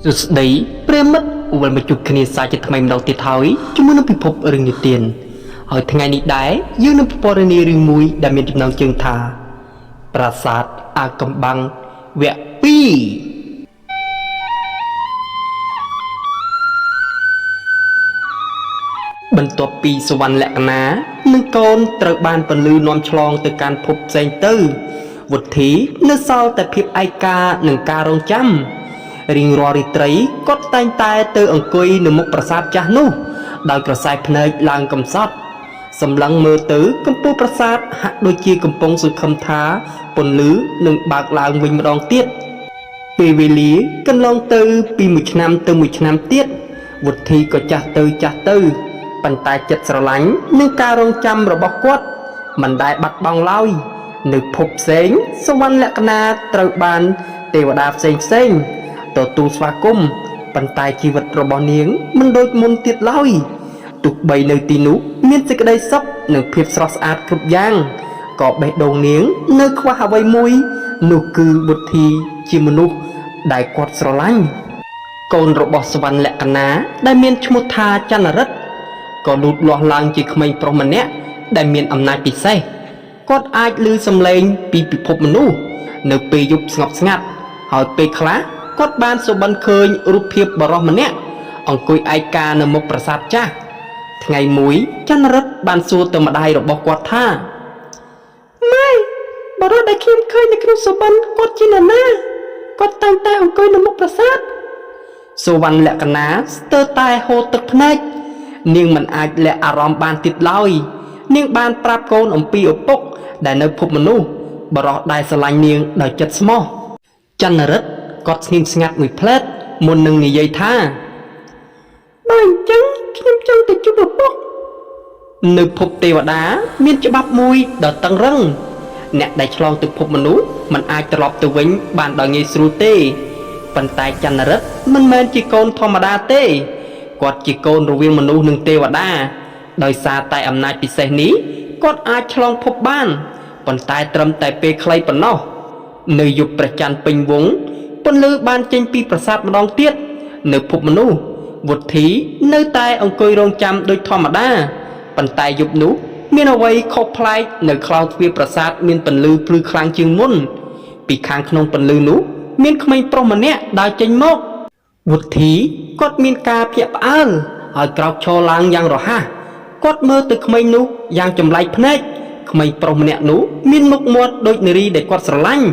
សួស្តីប្រិយមិត្តវិលមកជួបគ្នាសាជាថ្មីម្ដងទៀតហើយជាមួយនឹងពិភពរឿងនិទានហើយថ្ងៃនេះដែរយើងនឹងពិពណ៌នារឿងមួយដែលមានចំណងជើងថា ប្រាសាទអាកំបាំងវគ្គ2បន្ទាប់ពីសុវណ្ណលក្ខណានិងកូនត្រូវបានពន្លឺនាំឆ្លងទៅកាន់ភពផ្សេងទៅវុធីនៅសល់តែភាពឯកានិងការរងចាំរៀងរាល់រាត្រីគាត់តែងតែទៅអង្គុយនៅមុខប្រាសាទចាស់នោះដោយក្រសែភ្នែកឡើងកំសត់សម្លឹងមើលទៅកំពូលប្រាសាទហាក់ដូចជាកំពុងសង្ឃឹមថាពន្លឺនឹងបើកឡើងវិញម្ដងទៀត ពេលវេលាកន្លងទៅពីមួយឆ្នាំទៅមួយឆ្នាំទៀតវុធីក៏ចាស់ទៅចាស់ទៅប៉ុន្តែចិត្តស្រឡាញ់និងការរងចាំរបស់គាត់មិនដែលបាត់បង់ឡើយនៅភពផ្សេងសវណ្ណលក្ខណាត្រូវបានទេវតាផ្សេងផ្សេងទទួលស្វាគមន៍ប៉ុន្តែជីវិតរបស់នាងមិនដូចមុនទៀតឡើយទោះបីនៅទីនោះមានសេចក្តីសុខនិងភាពស្រស់ស្អាតគ្រប់យ៉ាងក៏បេះដូងនាងនៅខ្វះអ្វីមួយនោះគឺវុធីជាមនុស្សដែលគាត់ស្រឡាញ់កូនរបស់សវណ្ណលក្ខណាដែលមានឈ្មោះថាចន្ទរិទ្ធក៏លូតលាស់ឡើងជាក្មេងប្រុសម្នាក់ដែលមានអំណាចពិសេសគាត់អាចឮសំឡេងពីពិភពមនុស្សនៅពេលយប់ស្ងប់ស្ងាត់ហើយពេលខ្លះគាត់បានសុបិនឃើញរូបភាពបរិសម្នាក់អង្គុយឯកានៅមុខប្រាសាទចាស់ថ្ងៃមួយចន្ទរិទ្ធបានសួរទៅម្ដាយរបស់គាត់ថាម៉ែបរិសដែលខ្ញុំឃើញនៅក្នុងសុបិនគាត់ជានរណាគាត់តែងតែអង្គុយនៅមុខប្រាសាទ សុវណ្ណលក្ខណាស្ទើរតែហូរទឹកភ្នែកនាងមិនអាចលាក់អារម្មណ៍បានទៀតឡើយនាងបានប្រាប់កូនអំពីឪពុកដែលនៅភពមនុស្សបរោះដែលស្រឡាញ់នាងដោយចិត្តស្មោះចន្ទរិទ្ធគាត់ស្ងៀមស្ងាត់មួយភ្លែតមុននឹងនិយាយថាបើអញ្ចឹងខ្ញុំចង់ទៅជួបឪពុកនៅភពទេវតាមានច្បាប់មួយដ៏តឹងរឹងអ្នកដែលឆ្លងទៅភពមនុស្សមិនអាចត្រឡប់ទៅវិញបានដោយងាយស្រួលទេប៉ុន្តែចន្ទរិទ្ធមិនមែនជាកូនធម្មតាទេគាត់ជាកូនរវាងមនុស្សនិងទេវតាដោយសារតែអំណាចពិសេសនេះគាត់អាចឆ្លងភពបានប៉ុន្តែត្រឹមតែពេលខ្លីប៉ុណ្ណោះនៅយប់ព្រះច័ន្ទពេញវង់ពន្លឺបានចេញពីប្រាសាទម្ដងទៀតនៅភពមនុស្សវុធីនៅតែអង្គុយរងចាំដូចធម្មតាប៉ុន្តែយប់នោះមានអ្វីខុសប្លែកនៅខ្លោងទ្វារប្រាសាទមានពន្លឺភ្លឺខ្លាំងជាងមុនពីខាងក្នុងពន្លឺនោះមានក្មេងប្រុសម្នាក់ដើរចេញមកវុធីគាត់មានការភ្ញាក់ផ្អើលហើយក្រោកឈរឡើងយ៉ាងរហ័សគាត់មើលទៅក្មេងនោះយ៉ាងចម្លែកភ្នែកក្មេងប្រុសម្នាក់នោះមានមុខមាត់ដូចនារីដែលគាត់ស្រឡាញ់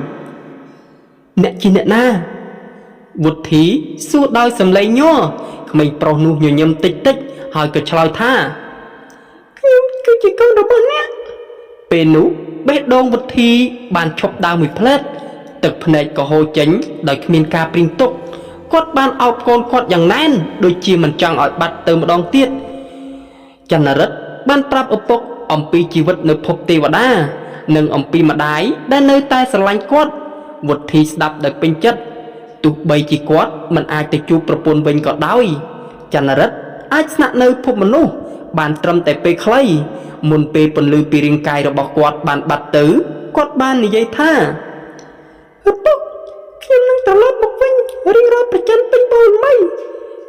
អ្នកជាអ្នកណាវុធីសួរដោយសំឡេងញ័រក្មេងប្រុសនោះញញឹមតិចតិចហើយក៏ឆ្លើយថាខ្ញុំគឺជាកូនរបស់អ្នកពេលនោះបេះដូងវុធីបានឈប់ដើរមួយភ្លែតទឹកភ្នែកក៏ហូរចេញដោយគ្មានការព្រៀងទុកគាត់បានអោបកូនគាត់យ៉ាងណែនដូចជាមិនចង់ឲ្យបាត់ទៅម្ដងទៀតចន្ទរិទ្ធបានប្រាប់ឪពុកអំពីជីវិតនៅភពទេវតានិងអំពីម្ដាយដែលនៅតែស្រឡាញ់គាត់វុធីស្ដាប់ដោយពេញចិត្តទោះបីជាគាត់មិនអាចទៅជួបប្រពន្ធវិញក៏ដោយចន្ទរិទ្ធអាចស្នាក់នៅភពមនុស្សបានត្រឹមតែពេលខ្លីមុនពេលពន្លឺពីរាងកាយរបស់គាត់បានបាត់ទៅគាត់បាននិយាយថាឪពុកខ្ញុំនឹងត្រឡប់មកវិញរៀងរាល់ប្រច័នពេញបូរមី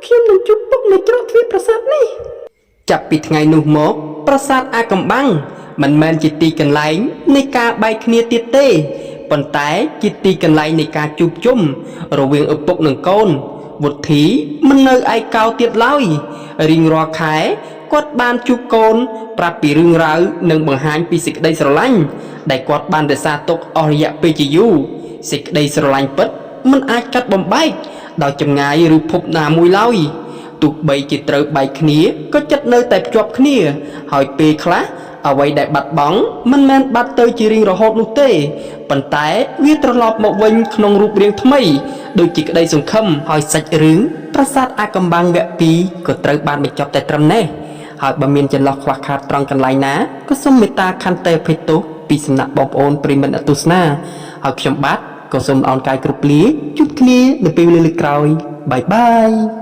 ខ្ញុំនឹងជួបពុកនៅច្រកទ្វារប្រាសាទនេះចាប់ពីថ្ងៃនោះមកប្រាសាទអាកំបាំងមិនមែនជាទីកន្លែងនៃការបែកគ្នាទៀតទេប៉ុន្តែជាទីកន្លែងនៃការជួបជុំរវាងឪពុកនិងកូនវុធីមិននៅឯកោទៀតឡើយរៀងរាល់ខែគាត់បានជួបកូនប្រាប់ពីរឿងរ៉ាវនិងបង្ហាញពីសេចក្តីស្រឡាញ់ដែលគាត់បានរក្សាទុកអស់រយៈពេលជាយូរសេចក្តីស្រឡាញ់ពិតមិនអាចកាត់បំបែកដោយចម្ងាយឬភពណាមួយឡើយទោះបីជាត្រូវបែកគ្នាក៏ចិត្តនៅតែភ្ជាប់គ្នាហើយពេលខ្លះអ្វីដែលបាត់បង់មិនមែនបាត់ទៅជារៀងរហូតនោះទេប៉ុន្តែវាត្រឡប់មកវិញក្នុងរូបរាងថ្មីដូចជាក្តីសង្ឃឹមហើយសាច់រឿងប្រាសាទអាកំបាំងវគ្គ2ក៏ត្រូវបានបញ្ចប់តែត្រឹមនេះហើយបើមានចន្លោះខ្វះខាតត្រង់កន្លែងណាក៏សូមមេត្តាខន្តីអភ័យទោសពីសំណាក់បងប្អូនប្រិយមិត្តអ្នកទស្សនាហើយខ្ញុំបាទក៏សូមអរកាយគ្រប់លាជួបគ្នានៅពេលវេលាលើកក្រោយបាយបាយ។